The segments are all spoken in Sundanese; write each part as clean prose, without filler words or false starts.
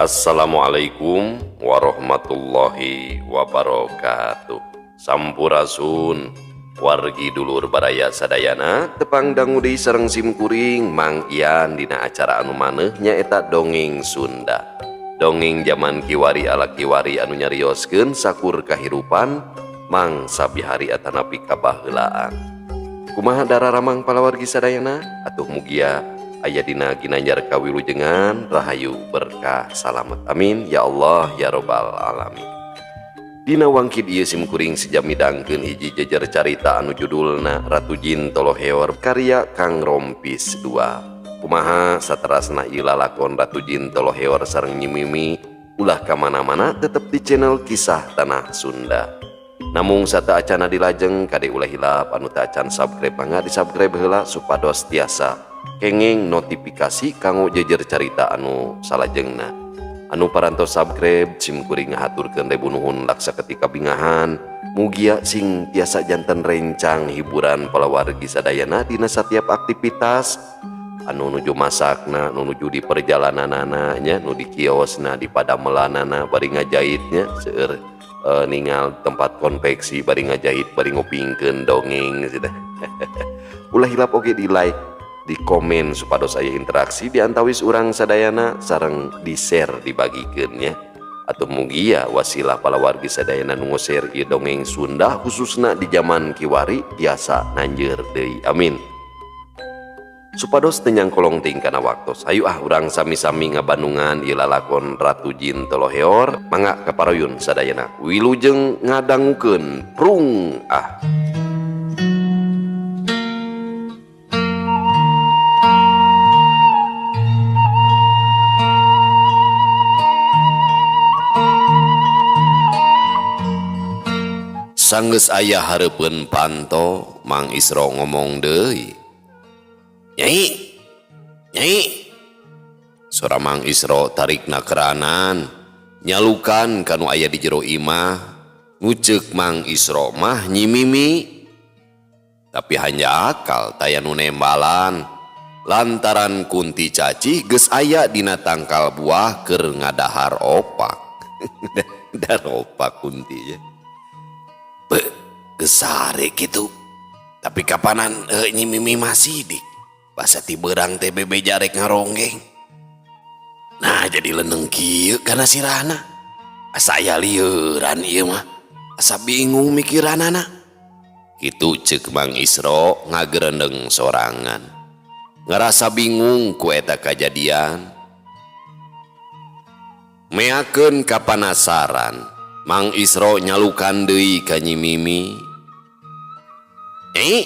Assalamualaikum warahmatullahi wabarakatuh. Sampurasun wargi dulur baraya sadayana, tepang dangu deui sareng simkuring Mang Ian dina acara anu maneuh nyaeta Dongeng Sunda. Dongeng zaman kiwari ala kiwari anu nyarioskeun sakur kahirupan mangsa bihari atanapi kabaheulaan. Kumaha dararamang palawargi sadayana? Atuh mugia aya dina ginanjar kawilujengan, rahayu, berkah, salamet. Amin ya Allah ya robbal alamin. Dina wangkid ieu simkuring seja midangkeun hiji jejer carita anu judulna Ratu Jin Toloheor karya Kang Rompis 2. Kumaha saterasna ieu lalakon Ratu Jin Toloheor sareng Nyi Mimi, ulah ka mana-mana, tetep di channel Kisah Tanah Sunda. Namung sateuacana dilajeng, kade ulah hilap anu teu acan subscribe, mangga di subscribe heula supados tiasa kenging notifikasi kanggo jejer carita anu salajengna. Anu parantos subscribe, simkuring ngahaturkeun ribu nuhun laksa ketika bingahan. Mugia sing tiasa janten rencang hiburan palawargi sadayana dina setiap aktivitas, anu nuju masakna, nu nuju di perjalananana nya, nu di kiosna, di padamelanana bari ngajahitnya, seueur ningal tempat konveksi bari ngajahit bari ngupingkeun dongeng gitu. Ulah hilap oge di like, di komen supados aya interaksi di antawis urang sadayana, sareng di share, dibagikeun nya. Atau mugia wasilah palawargi sadayana nu share ieu dongeng Sunda khususna di zaman kiwari tiasa nanjeur deui, amin. Supados teu nyangkolong teuing kana waktos, ayo ah urang sami-sami ngabandungan ieu lalakon Ratu Jin Toloheor. Mangga kaparuyun sadayana, wilujeng ngadangukeun, prung ah. Sanggeus aya hareupeun panto, Mang Isro ngomong deui. "Nyai, Nyai." Sora Mang Isro tarikna keranan, nyalukan kanu aya di jero imah. Nguceuk Mang Isro mah Nyi Mimi. Tapi hanya akal taya nu nembalan lantaran Kunti Cacih geus aya dina tangkal buah keur ngadahar opak. Dahar opak Kunti ya. Be, gesare gitu. Tapi kapanan Nyi Mimi masih dik. Basa ti beurang teh bebeja rek ngaronggeng. Nah, jadi leneng kieu kana sirahna. Asa aya lieuran ieu mah. Asa bingung mikiranana. Kitu ceuk Mang Isro ngagerendeng sorangan. Ngerasa bingung ku eta kajadian. Meakeun kapanasaran, Mang Isro nyalukan deui ka Nyi Mimi. "Nyai,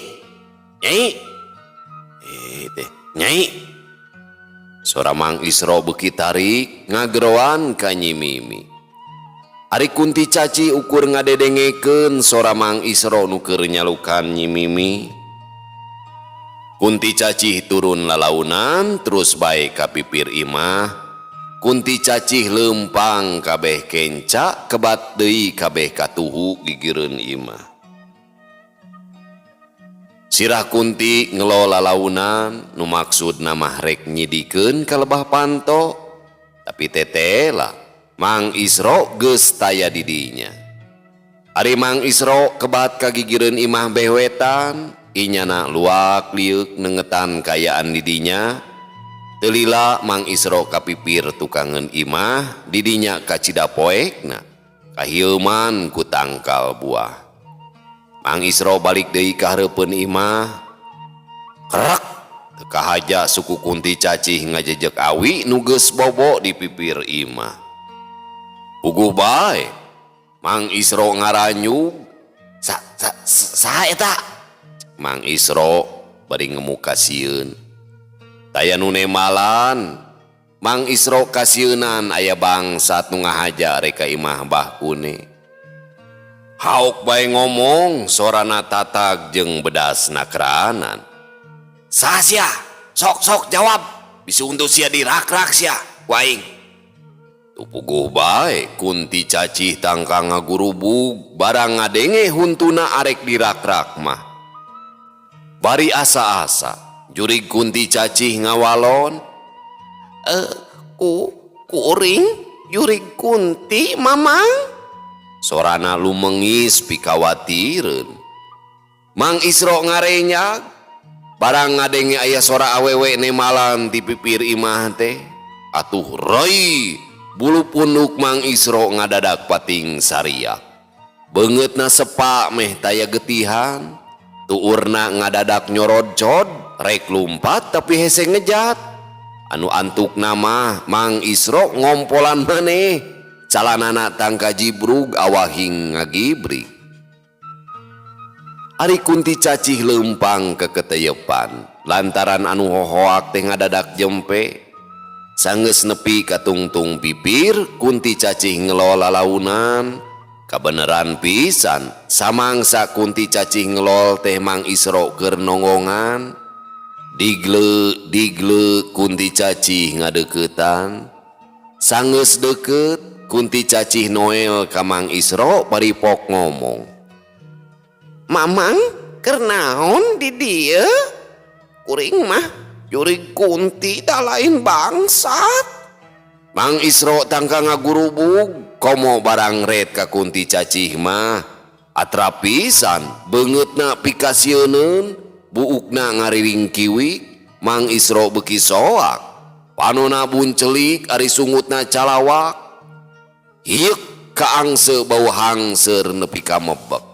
Nyai." Eh teh, "Nyai." Sora Mang Isro beuki tarik ngageroan ka Nyi Mimi. Ari Kunti Caci ukur ngadedengekeun sora Mang Isro nu keur nyalukan Nyi Mimi. Kunti Cacih turun lalaunan terus bae ka pipir imah. Kunti Cacih lempang kabeh kenca, kebat deui kabeh katuhu gigireun imah. Sirah Kunti ngelo lalaunan nu maksudna mah rek nyidikeun ka lebah panto, tapi tetela Mang Isro geus taya di dinya. Ari Mang Isro kebat ka gigireun imah bewetan, inyana luak liuk nengetan kayaan di dinya. Telila Mang Isro kapipir tukangeun imah, didinya kacida poekna kahieuman ku tangkal buah. Mang Isro balik deui ka hareupeun imah. Krek, teu kahaja suku Kunti Cacih ngajejek awi nu geus bobo di pipir imah. Puguh bae Mang Isro ngaranyug. Sa, sa, saha eta? Mang Isro bari ngemuka sieun. Taya nu nembalan. Mang Isro kasieunan aya bangsat nu ngahaja rek ka imah Bah Kune. Hauk bae ngomong, sorana tatag jeung bedas nakranan. "Saha sia? Sok sok jawab. Bisi untu sia dirak-rak sia ku aing." Tu puguh bae Kunti Cacih tangka ngagurubug barang ngadenge huntuna arek dirak-rak mah. Bari asa-asa jurig Kunti Cacih ngawalon. Ku kuring. Jurig Kunti, Mamang. Sorana lumengis pikawatireun. Mang Isro ngarenjag barang ngadenge aya sora awewe nemalan di pipir imah teh. Atuh roi bulu punduk Mang Isro ngadadak pating saria. Beungeutna sepa meh taya getihan. Tuurna ngadadak nyorodcod rek lumpat tapi hese ngejat. Anu antuk nama Mang Isro ngompolan maneh. Calanana tangka jibrug awahing ngagibrik. Ari Kunti Cacih leumpang keketeyepan lantaran anu hohoak teh ngadadak jempe. Sanggeus nepi ka tungtung pipir Kunti Cacih ngelol lalaunan. Kabeneran pisan samangsa Kunti Cacih ngelol teh Mang Isro keur nonggongan. Digle digle Kunti Cacih ngadeuketan. Sanggeus deukeut Kunti Cacih noel ka Mang Isro bari pok ngomong. Mamang keur naon di dieu? Kuring mah jurig Kunti da lain bangsat. Mang Isro tangka ngagurubug komo barang ret ka Kunti Cacih mah. Atra pisan beungeutna pikasieuneun, buukna ngariring kiwik, Mang Isro beuki soak. Panona buncelik ari sungutna calawak. Hieuk kaangse bau hangseur nepi ka mebek.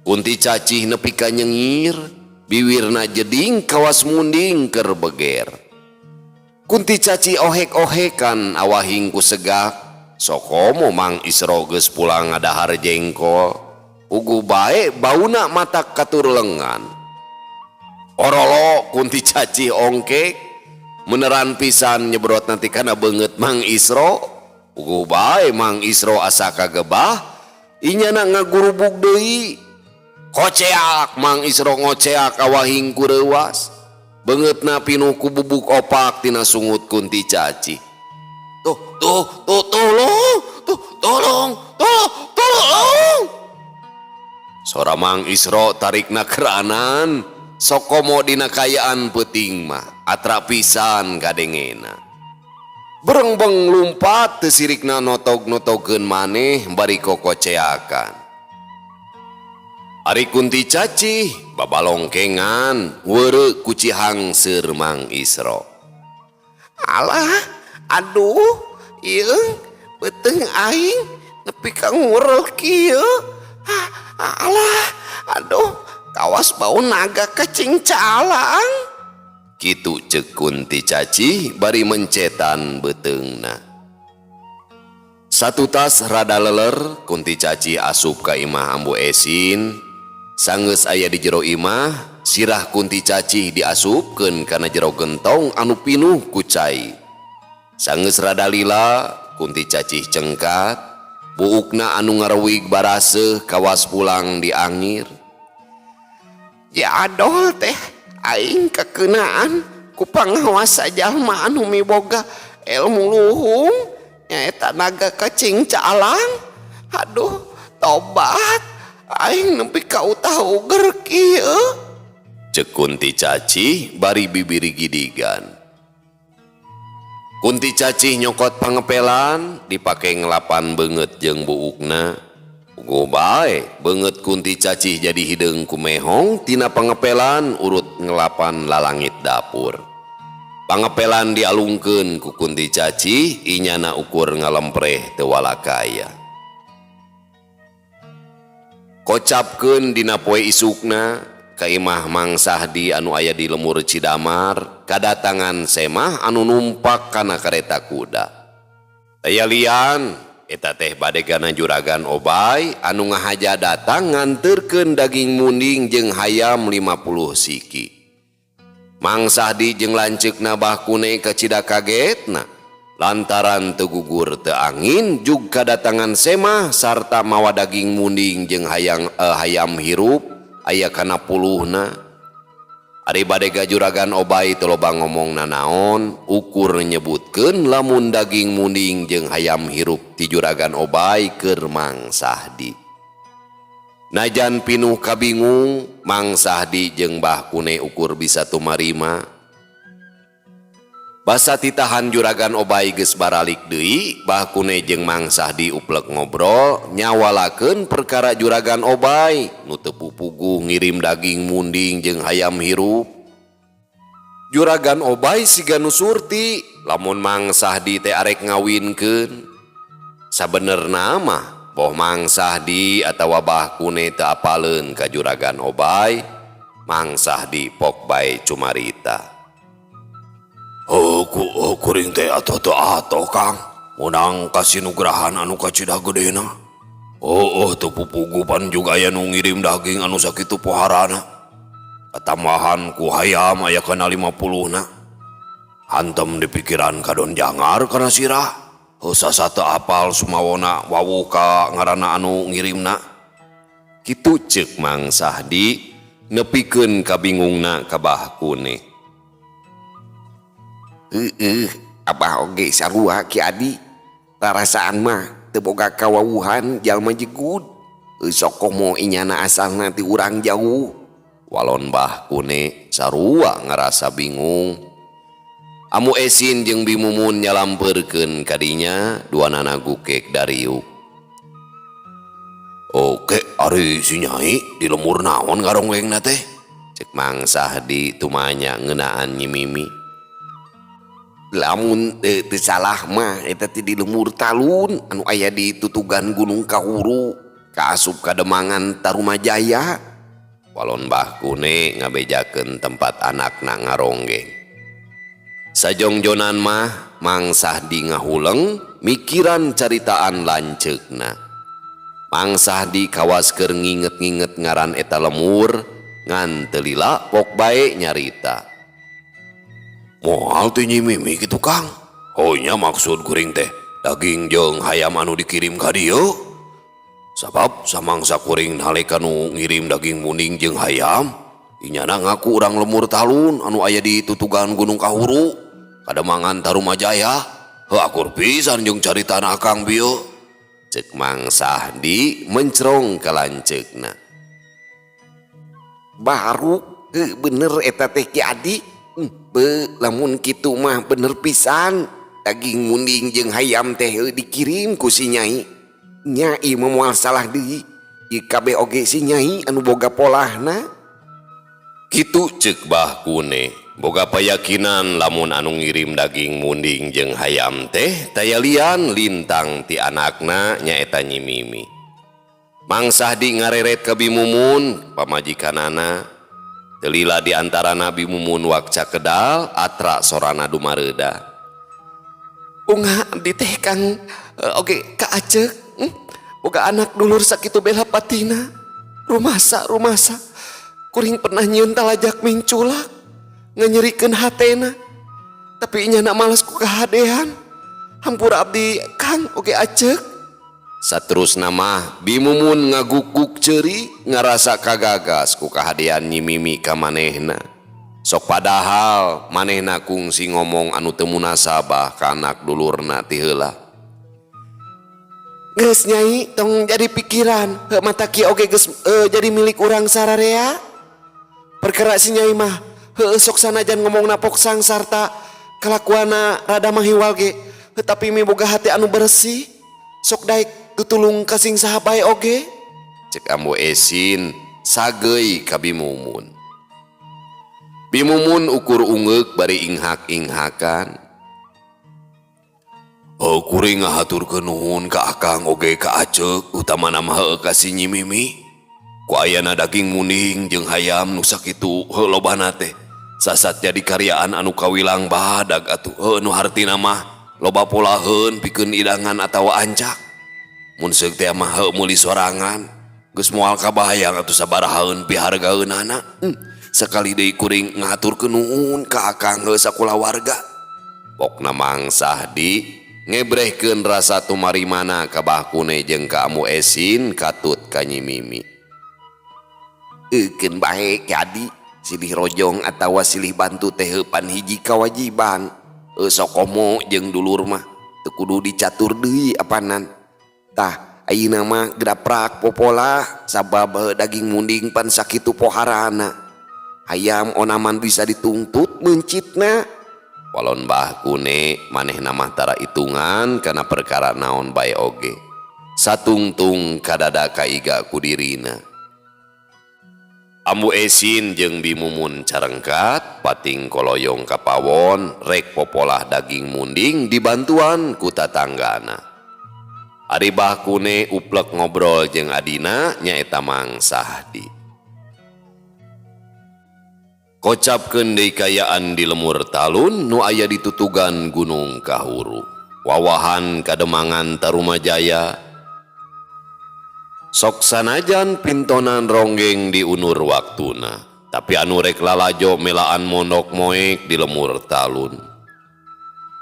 Kunti Cacih nepi ka nyengir, biwirna jeding kawas munding keur beger. Kunti Cacih ohek-ohekan awahing ku segak, sokomo Mang Isro geus pulang ngadahar jengkol. Puguh bae bauna matak katur lengan. Orolo Kunti Cacih ongkek, meneran pisan nyebrot nanti kana beungeut Mang Isro. Puguh bae Mang Isro asa kagebah, inyana ngagurubug deui. Koceak Mang Isro ngoceak awahing ku reuwas. Beungeutna pinuh ku bubuk opak tina sungut Kunti Cacih. Tuh, tuh, tuh, tolong, tuh, tolong, tolong, tolong. Sora Mang Isro tarikna keranan, sokomo dina kayaan peuting mah, atra pisan kadengena. Berengbeng lumpat teu sirikna notog-notogeun maneh bari kokoceakan. Ari Kunti Cacih babalongkengan weureu ku cihangseur Mang Isro. Alah, aduh, ieu beuteung aing nepi ka ngurel kieu. Alah, aduh, kawas bau naga kacingcalang. Kitu ceuk Kunti Cacih bari mencetan beuteungna. Satutas rada leler Kunti Cacih asup ka imah Ambu Esin. Sanggeus aya di jero imah, sirah Kunti Cacih diasupkeun kana jero gentong anu pinuh ku cai. Sanggeus rada lila, Kunti Cacih cengkat, buukna anu ngarewig baraseuh kawas pulang diangir. Jadol teh aing kakeunaan ku pangawasa jalma anu miboga ilmu luhung nyaeta naga kacingcalang. Aduh, tobat. Aing nepi ka utah uger kieu. Ceuk Kunti Cacih bari bibiri gidigan. Kunti Cacih nyokot pangepelan dipake ngelapan beungeut jeung buukna. Puguh bae beungeut Kunti Cacih jadi hideung ku mehong tina pangepelan urut ngelapan lalangit dapur. Pangepelan dialungkeun ku Kunti Cacih inyana ukur ngalempreh teu walakaya. Kocapkeun dina poe isukna ka imah Mang Sahdi anu aya di lemur Cidamar kadatangan Semah anu numpak kana kareta kuda. Aya lian eta teh badegana Juragan Obay anu ngahaja datang nganterkeun daging munding jeung hayam 50 siki. Mang Sahdi jeung lanceukna Bah Kune kacida kagetna lantaran teu gugur teu angin jug kadatangan Semah sarta mawa daging munding jeung hayam hirup aya kana puluhna. Ari badega Juragan Obay teu loba ngomong nanaon ukur nyebutkeun lamun daging munding jeung hayam hirup ti Juragan Obay keur Mang Sahdi. Najan pinuh kabingung Mang Sahdi jeung Bah Kune ukur bisa tumarima. Basa titahan Juragan Obay geus baralik deui, Bah Kune jeung Mang Sahdi uplek ngobrol nyawalakeun perkara Juragan Obay nu teu pupuguh ngirim daging munding jeung hayam hirup. Juragan Obay siga nu surti lamun Mang Sahdi teh arek ngawinkeun. Sabenerna mah boh Mang Sahdi atawa Bah Kune teu apaleun ka Juragan Obay, Mang Sahdi pok bae cumarita. Oh, ku oh, kuring teh atuh teu atoh, Kang. Meunang kasinugrahan anu kacida gedena. Oh, oh teu pupugu pan juga aya nu ngirim daging anu sakitu poharana. Katambahan ku hayam aya kana 50 na. Hantem di pikiran kadon jangar kana sirah. Heuh sasa teu apal sumawona wawuh ka ngaranna anu ngirimna. Kitu ceuk Mang Sahdi nepikeun kabingungna ka Bah Kune. Heeh, abah oge sarua, Ki Adi. Rarasaan mah teu boga kawawuhan jalma jegud. Sok komo inyana asalna ti urang jauh. Walon Bah Kune sarua ngarasa bingung. Ambu Esin jeung Bi Mumun nyalampeurkeun kadinya duanana gukek dariuk. Oke, ari si Nyai di lembur naon ngaronggengna teh? Cek Mang Sahdi tumanya ngeunaan Nyi Mimi. Lamun teu salah mah eta teh di lembur Talun anu aya di tutugan Gunung Kahuru kaasup Kademangan Tarumajaya. Walon Bah Kune ngabejakeun tempat anakna ngaronggeng. Sajongjonan mah Mang Sahdi ngahuleng mikiran caritaan lanceukna. Mang Sahdi kawas keur nginget-nginget ngaran eta lemur ngan teu lila pok bae nyarita. Moal teh Nyi Mimi kitu, Kang. Oh nya, maksud kuring teh daging jeung hayam anu dikirim ka dieu. Sabab samangsa kuring nalika nu ngirim daging munding jeung hayam, inyana ngaku urang lembur Talun anu aya di tutugan Gunung Kahuru, Kademangan Tarumajaya. Heuh akur pisan jeung caritana Akang bieu. Cek Mang Sahdi mencrong ka lanceukna. Baru bener eta teh, Ki Adi. Be, lamun kitu mah bener pisan. Daging munding jeung hayam teh dikirim ku si Nyai. Nyai mah moal salah deui. Ieu kabeh oge si Nyai anu boga polahna. Kitu ceuk Bah Kune boga payakinan lamun anu ngirim daging munding jeung hayam teh taya lian lintang ti anakna, nyaeta Nyi Mimi. Mang Sahdi ngareret ka Bi Mumun pamajikanana. Teu lila di antarana Bi Mumun wak cakedal atra sorana dumareuda. Unga abdi teh, Kang, oge ka Aceuk, boga anak dulur sakitu bela patina. Rumasa rumasa kuring pernah nyieun talajak minculak nganyerikeun hatena. Tapi inyana males ku kahadean. Hampura abdi, Kang, oge Aceuk. Saterusna mah Bi Mumun ngagukuk ceuri ngarasa kagagas ku kahadean Nyi Mimi ka manehna. Sok padahal manehna kungsi ngomong anu teu munasabah ka anak dulurna ti heula. Geus, Nyai, tong jadi pikiran. Heuh mata kieu oge geus jadi milik urang sararea. Perkara si Nyai mah heueuh sok sanajan ngomongna poksang sarta kalakuana rada mahiwal ge. Heuh tapi miboga hati anu bersih. Sok daek tutulung ka sing saha bae oge. Cek Ambu Esin sageuy ka Bi Mumun. Bi Mumun ukur ungeuk bari inghak-inghakan. Oh, kuring ngahaturkeun nuhun ka Akang oge ka Aceuk, utamana mah heueuh ka si Nyi Mimi. Ku ayana daging munding jeung hayam nu sakitu heuh lobana teh. Sasat jadi karyaan anu kawilang badag atuh heuh nu hartina mah loba polaheun pikeun idangan atawa ancak. Mun seuk teh mah heuh meuli sorangan. Geus moal kabayang atuh sabarahaeun pihargaeunana. Sakali deui kuring ngahaturkeun nuhun ka Akang heuh sakulawarga. Pokna Mang Sahdi ngebrehkeun rasa tumarimana ka Bah Kune jeung ka Ambu Esin katut ka Nyi Mimi. Ekeun bae, Ki Adi, silih rojong atawa silih bantu teh pan hiji kawajiban. Sok komo jeung dulur mah teu kudu dicatur deui apanan. Tah, ayeuna mah graprak popola sabab daging munding pan sakitu poharana. Hayam onaman bisa dituntut meuncitna. Walon Bah Kune manehna mah tara itungan kana perkara naon bae oge. Satungtung kadada kaiga ku dirina. Ambu Esin jeung Bi Mumun carengkat pating koloyong ka pawon rek popolah daging munding dibantuan ku tatanggana. Ari Bah Kune uplek ngobrol jeung adina nyaeta Mang Sahdi. Kocapkeun deui kayaan di lemur talun nu aya di tutugan Gunung Kahuru. Wawahan kademangan Tarumajaya. Sok sanajan pintonan ronggeng diunur waktuna, tapi anu rek lalajo melaan mondok moek di lemur talun.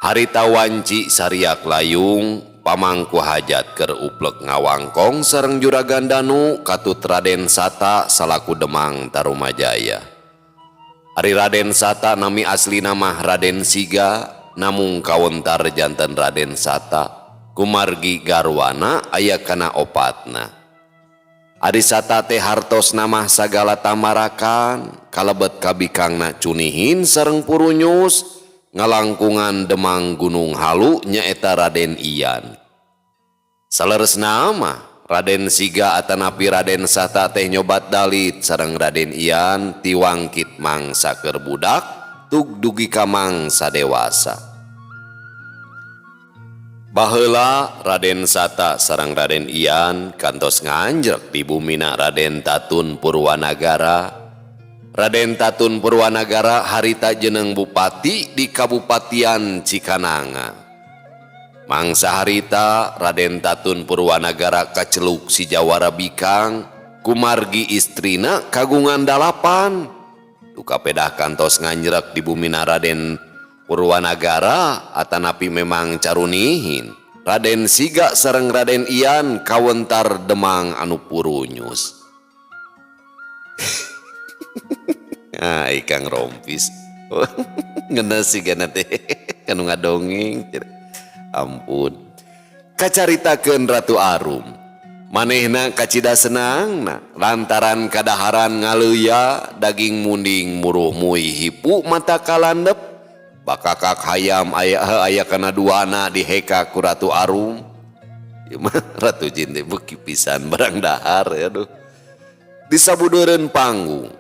Harita wanci sariak layung, pamangku hajat keur uplek ngawangkong sareng Juragan Danu katut Raden Sata salaku Demang Tarumajaya. Ari Raden Sata nami asli nama Raden Siga, namung kawentar janten Raden Sata, kumargi garwana aya kana opatna. Ari Sata teh hartos nama sagala tamarakan, kalebet kabikangna cunihin sareng purunyus, ngalangkungan Demang Gunung Halu nyaeta Raden Iyan. Saleresna mah Raden Siga atanapi Raden Sata teh nyobat dalit sareng Raden Iyan tiwangkit mangsa keur budak tug dugi ka mangsa dewasa. Baheula Raden Sata sareng Raden Iyan kantos nganjrek di bumina Raden Tatun Purwanagara. Raden Tatun Purwanagara harita jeneng bupati di Kabupatian Cikananga. Mangsa harita Raden Tatun Purwanagara kaceluk si Jawara Bikang kumargi istrina kagungan 8. Duka pedah kantos nganjrek di bumina Raden Purwanagara atanapi memang carunihin. Raden Siga sareng Raden Iyan kawentar Demang anu purunyus. Ah, ikang rompis. Ngenes sigana teh kanu ngadongeng. Ampun. Kacaritakeun Ratu Arum. Manehna kacida senangna lantaran kadaharan ngaleuya daging munding muruh mui hipu mata kalandep. Bakakak hayam aya kana duana diheka ku Ratu Arum. Ieu mah Ratu Jin teh beuki pisan barang dahar ya aduh. Disabudeureun panggung.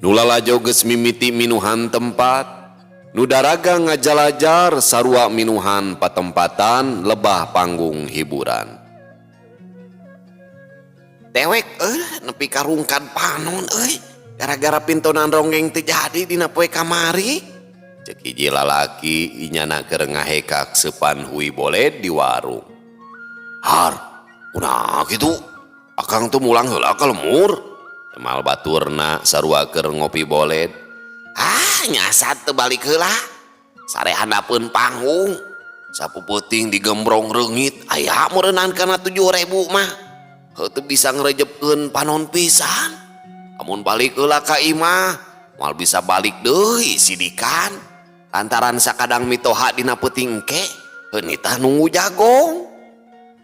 Nu lalajo geus mimiti minuhan tempat. Nu daragang ngajalajar sarua minuhan patempatan lebah panggung hiburan. Dewek nepi karungkan panon euy. Gara-gara pintonan ronggeng teu jadi dina poe kamari. Cek hiji lalaki inyana keur ngahekak seupan hui boled di warung. Har, kunaha kitu? Akang tuh mulang heula ka lemur. Emal baturna sarua keur ngopi boled. Ah, nyasat teu balik heula. Sare handapeun panggung. Sapu peuting digembrong reungit, aya meureunnan kana 7.000 mah. Heuh teu bisa ngrejepkeun panon pisan. Amun balik heula ka imah, moal bisa balik deui sidikan. Lantaran sakadang mitoha dina peuting engke, heuh nitah nunggu jagong.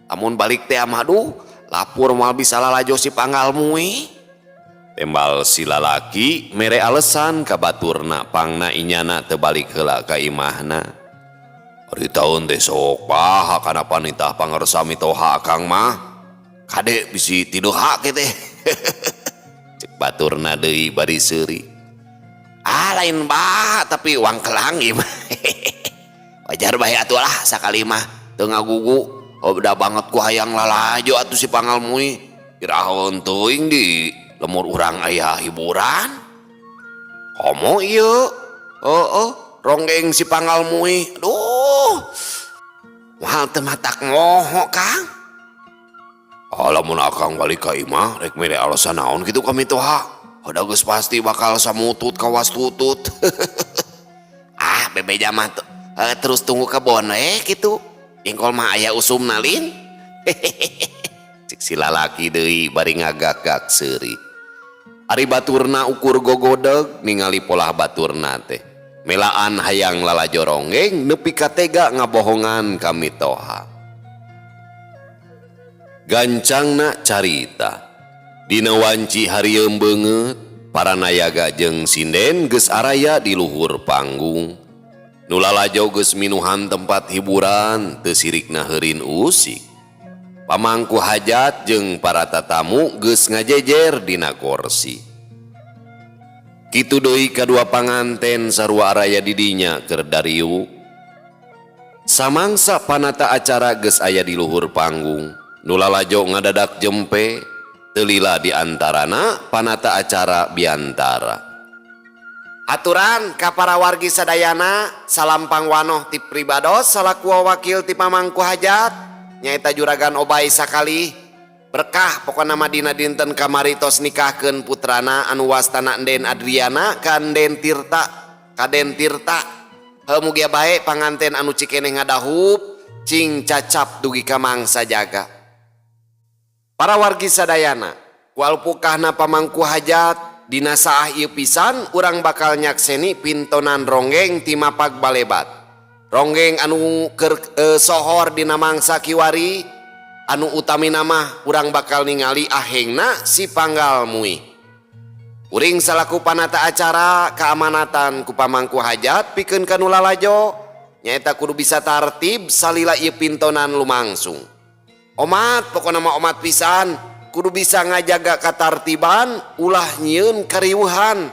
Amun balik teh mah aduh, lapur moal bisa lalajo si panggal mui. Tembal si lalaki mere alesan ka baturna pangna inyana teu balik heula ka imahna. Ari taun teh sok paha kana panitah pangersa mitoha akang mah. Kade bisi tiduha ke teh. Cek baturna deui bari seuri. Ah lain bah tapi uang kelang ieu mah. Wajar bae atuh lah sakali mah teu ngagugu. Oh, beda banget ku hayang lalajo atuh si panggal mui. Iraheun teuing di lemur urang aya hiburan. Komo ieu? Heeh, ronggeng si panggal mui. Aduh. Moal teu matak moho, Kang. Lamun akang balik ka imah rek mere alasan naon kitu ka mitoha. Udah geus pasti bakal samutut kawas tutut. Ah, bebeja mah terus tunggu kebon kitu. Jengkol mah aya usumna lin. Cek si lalaki deui bari ngagak-gak seuri. Ari baturna ukur gogodeg ningali polah baturna teh. Melaan hayang lalajo ronggeng nepi ka tega ngabohongan ka mitoha. Gancangna carita. Dina wanci harieum beungeut, para nayaga jeung sinden geus araya di luhur panggung. Nu lalajo geus minuhan tempat hiburan teu sirikna heurin usik. Pamangku hajat jeung para tatamu geus ngajejer dina korsi. Kitu deui kadua panganten sarua araya di dinya keur dariuk. Samangsa panata acara geus aya di luhur panggung, nu lalajo ngadadak jempe, teu lila di antarana panata acara biantara. Aturan ka para wargi sadayana, salam pangwanoh ti pribados salaku wakil ti pamangku hajat nyaeta Juragan Obay sakali berkah pokona mah dina dinten kamari tos nikahkeun putrana anu wastana Enden Adriana ka Enden Tirta ka Den Tirta. Heuh, mugia bae panganten anu cikeneh ngadahup cing cacap dugi ka mangsa jaga. Para wargi sadayana, ku alpukahna pamangku hajat, dina saah ieu pisan urang bakal nyakseni pintonan ronggeng ti mapag balebat. Ronggeng anu keur sohor dina mangsa kiwari, anu utamina mah urang bakal ningali ahengna si panggal muih. Uring salaku panata acara keamanatan ku pamangku hajat pikeun ka nu lalajo nyaeta kudu bisa tartib salila ieu pintonan lumangsung. Omat pokona mah omat pisan, kudu bisa ngajaga katartiban ulah nyieun kariuhan.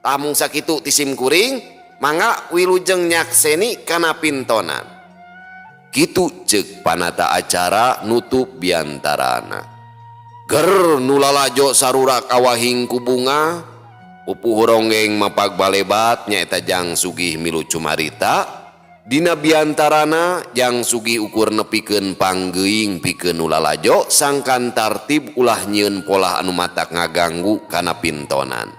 Tamung sakitu ti sim kuring, mangga wilujeng nyakseni kana pintonan. Kitu ceuk panata acara nutup biantarana. Ger nu lalajo sarurak awahing ku bunga, pupuhu ronggeng mapag balebat nyaeta Jang Sugih milu cumarita. Dina biantarana Jang Sugih ukur nepikeun panggeuing pikeun nu lalajo sangkan tartib ulah nyieun polah anu matak ngaganggu kana pintonan.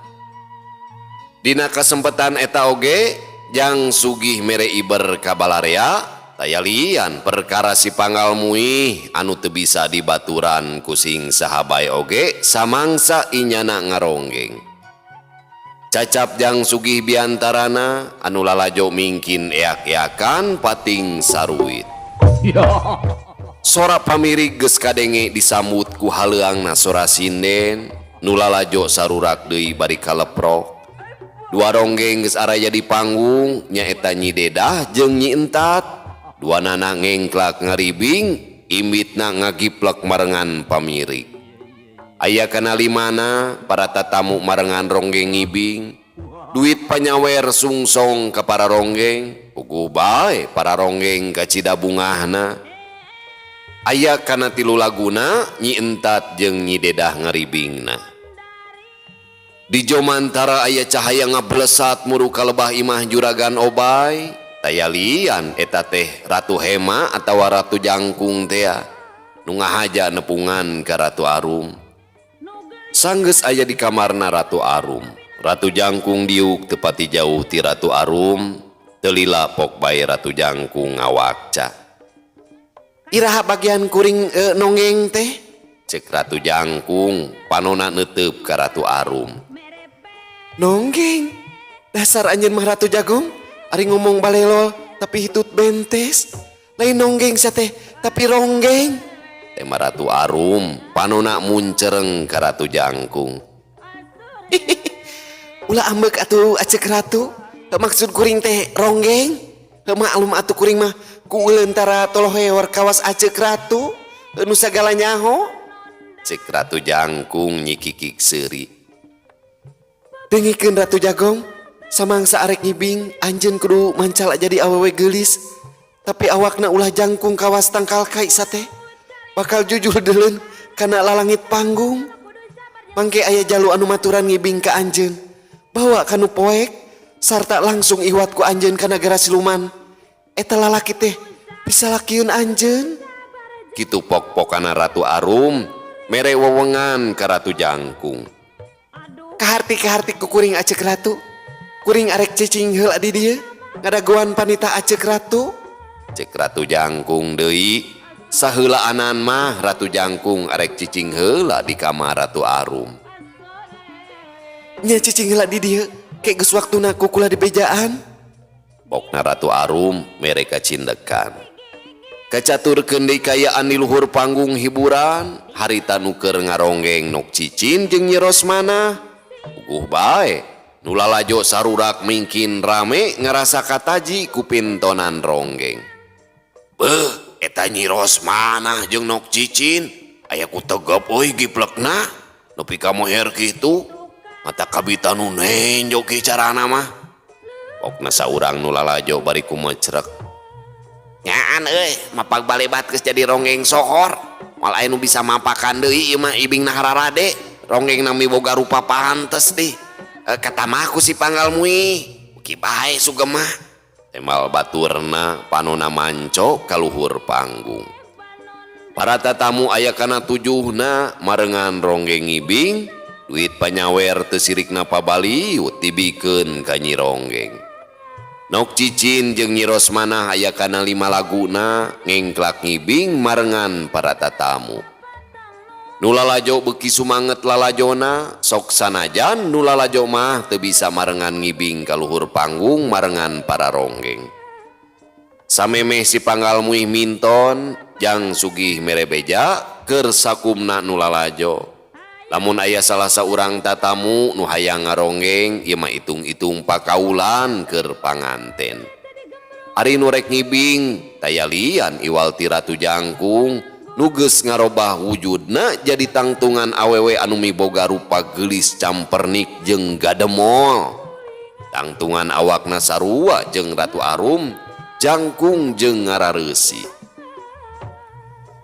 Dina kasempatan eta oge Jang Sugih mere iber ka balarea taya lian perkara si panggal muih anu teu bisa dibaturan ku sing sahabae oge samangsa inyana ngaronggeng. Cacap Jang Sugih biantarana anu lalajo mingkin eak-eakan pating saruit. Sora pamirig geus kadenge disambut ku haleuangna sora sinden nu lalajo sarurak deui bari kaleprok. Dua ronggeng geus araya di panggung nyaeta Nyi Dedah jeung Nyi Entat. Dua nana ngengklak ngaribing imbitna ngagiplek marengan pamirig. Aya kana limana para tatamu marengan ronggeng ngibing. Duit panyawer sungsong ka para ronggeng, puguh bae para ronggeng kacida bungahna. Aya kana tilu laguna Nyi Entat jeung Nyi Dedah ngaribingna. Di jomantara aya cahaya ngablesat muru kalebah imah Juragan Obay. Taya lian eta teh Ratu Hema atawa Ratu Jangkung tea nu ngahaja nepungan ka Ratu Arum. Sanggeus aya di kamarna Ratu Arum. Ratu Jangkung diuk tepati jauh ti Ratu Arum. Teu lila pok bae Ratu Jangkung ngawakca. Iraha bagian kuring nonggeng teh? Cek Ratu Jangkung panona neuteup ka Ratu Arum. Nonggeng, dasar anjeun mah Ratu Jagong, ari ngomong balelol tapi hitut bentes. Lain nonggeng sia teh, tapi ronggeng. Tema Ratu Arum panona muncereng ka Ratu Jangkung. Ulah ambek atuh acek Ratu. Heuh, maksud kuring teh ronggeng. Heuh, maklum atuh kuring mah ku uleun tara toloheor kawas acek Ratu. Heuh, nu sagala nyaho. Cek Ratu Jangkung nyikikik seuri. Dengikeun Ratu Jagong, samangsa arek ngibing anjeun kudu mancala jadi awewe geulis. Tapi awakna ulah jangkung kawas tangkal kai sate. Bakal jujur deuleun kana lalangit panggung. Mangke aya jalu anu maturan ngibing ka anjeun. Bawa kanu poek sarta langsung iwat ku anjeun ka nagara siluman. Eta lalaki teh bisa lakieun anjeun. Kitu pok-pokana Ratu Arum mere wewengan ka Ratu Jangkung. Kaharti-kaharti ku kuring acek Ratu. Kuring arek cicing heula di dieu ngadagoan panita acek Ratu. Cek Ratu Jangkung deui. Saheulaanan mah Ratu Jangkung arek cicing heula di kamar Ratu Arum. Nya cicing heula di dieu, ke geus waktuna ku kula di bejaan. Pokna Ratu Arum mere kacindekan. Kacaturkeun deui kayaan di luhur panggung hiburan, harita nu keur ngaronggeng nok cicin jeung Nyi Rosmana. Puguh bae, Nu lalajo sarurak mingkin rame ngerasa kataji ku pintonan ronggeng. Beuh, eta Nyi Rosmanah jeung Nok Cicin aya ku tegep euy giplekna nepi ka moher kitu. Mata kabita nu nenjo ki carana mah. Pokna saurang nu lalajo bari kumecrek. Nyaan euy, mapag balebat geus jadi ronggeng sohor. Moal aya nu bisa mapakan deui ieu mah ibingna hararade. Ronggeng nami boga rupa pantes dih. Kata mah ku si Panggal Muih. Ki bae sugema mah. Temal baturna panona manco kaluhur panggung. Para tatamu aya kana tujuhna marengan ronggeng ngibing, duit panyawer teu sirikna pabaliut dibikeun ka Nyi Ronggeng. Nok Cicin jeung Nyi Rosmanah aya kana 5 laguna ngengklak ngibing marengan para tatamu. Nu lalajo beuki sumanget lalajona, sok sanajan nu lalajo mah teu bisa marengan ngibing ka luhur panggung marengan para ronggeng. Samemeh si Panggal Muih minton jang sugih mere beja keur sakumna nu lalajo. Lamun aya salah saurang tatamu nu hayang ngaronggeng ieu mah itung-itung pakaulan keur panganten. Ari nu rek ngibing taya lian iwal ti Ratu Jangkung nu geus ngarobah wujudna jadi tangtungan awewe anu miboga rupa geulis campernik jeung gademol. Tangtungan awakna sarua jeung Ratu Arum, jangkung jeung ngarareusi.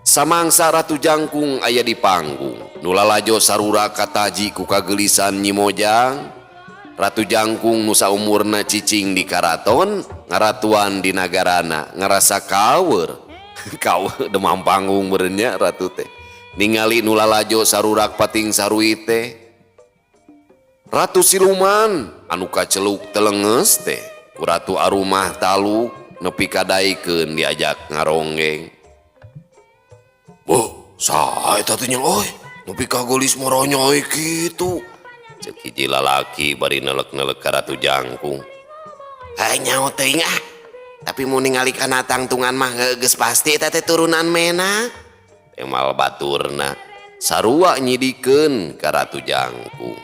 Samangsa Ratu Jangkung aya di panggung, nu lalajo sarura kataji ku kageulisan Nyi Mojang. Ratu Jangkung nu saumurna cicing di karaton, ngaratuan di nagarana, ngarasa kawer. Kawer demam panggung berenya ratu teh. Ningali nu lalajo sarurak pating sarui teh. Ratu Siluman anu kaceluk telenges teh, ku Ratu Arumah taluk nepi kadaikeun diajak ngaronggeng. Boh, saha eta teh nya euy? Nepi ka geulis moronyoy kitu. Ceuk hiji lalaki bari nelek-nelek ka Ratu Jangkung. Hei nyaho teuing ah. Tapi mun ningali kana tangtungan mah geus pasti eta teh turunan mena. Temal baturna sarua nyidikeun ka Ratu Jangkung.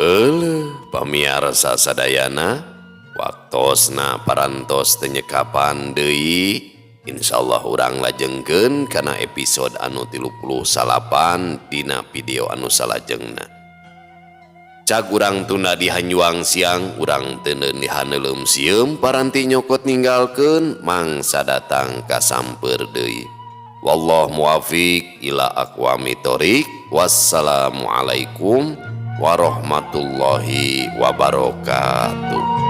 Euleuh pamiarsa sadayana waktosna parantos teu nyekapan deui. Insyaallah urang lajengkeun kana episode anu 39 dina video anu salajengna. Cag urang tunda di hanjuang siang, urang teuneun di haneuleum sieum, paranti nyokot ninggalkeun mangsa datang ka samper deui. Wallahu muwafiq ila aqwamit thoriq. Wassalamualaikum warahmatullahi wabarakatuh.